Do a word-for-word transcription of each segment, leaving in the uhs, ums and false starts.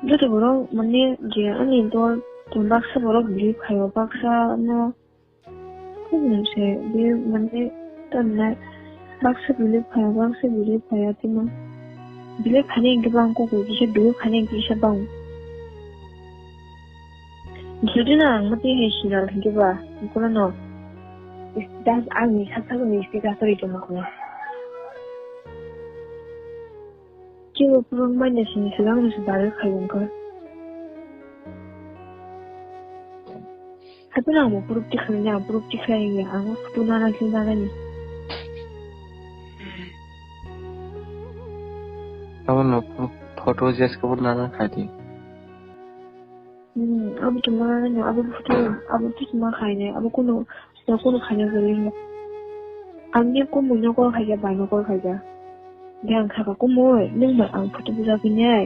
Joto borok mane je ani dol tei baksa borok believe khaio, baksa no khub se believe mane tonne baksa believe khaio, baksa believe khaio timo believe khaini hwnkhe bang kok kisa believe khaini hwnkhe kisa bang. Jodi na ang mati hai sinal hwnkhe ba, kono no. Just ang ni saksa ni status ri tongma kono. Kebo phuru manya sini swkang no se viral khai wngkha. Hapheno ang bo proof tikhlai ni, ang proof tikhlai ni, ang photo nana khe nana ni. Abo no photo jes khe bo nana khai di. Hmm, abo tongma nana ni, abo photo, abo tongma khai ni, abo kono Sida kunu khaina kwrwi wngya. Ang ni kumui no call khaija, bai no call khaija. De ang kha ka kumui, nwng bai ang photo bujagwi nai.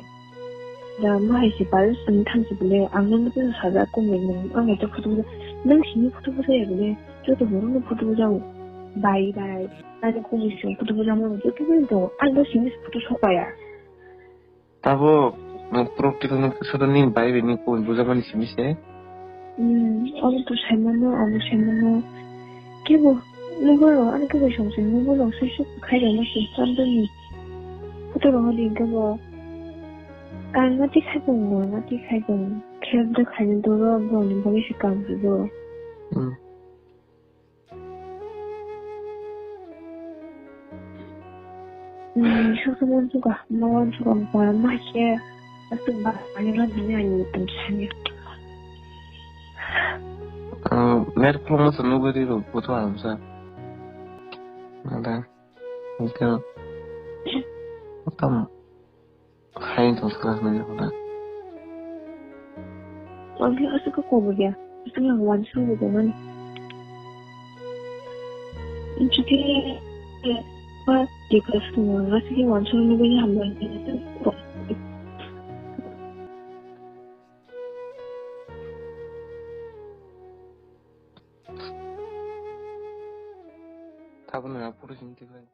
Da mo hai se bai sini thang se bole, ang no nokhe sajak kumui nwng ang bai to photo buja. Nwng sini photo bujaya bole, joto borok no photo bujago. Bai bai, ani kumui sini photo bujama joto bai tongo. Ang bo sini photo sokaya. Tabuk, nwng proof tikhlai nw khe sodo nini bai bai ni kubui bujakmani simi se. Hmm, abo to saimano, abo saimano. Kebo, nokho, ani kebo song se, nokho rok sui suk khai rok ma se, sandani. Photo rok hodi kebo. Ang ngati khai bong, ngati khai bong. Khe bwdw khai ni doro, bong ni bagwi se kam se bo. Hmm. Hmm, soksa mon suka, mon suka, ma, ma se, asuk ba, ani lo bini ani tam sani. Ah, mer phone mo sanu gari ro, photo alam sa. Ada, itu, tam. Hai tong thang nai hoda. Ang khe aswk khe kobo ya. Aswk ang uansuk bo tongmani. Chikhe ba depression no aswk khe uansuk nugwi hambai. Tabuk no pura sini tiklai.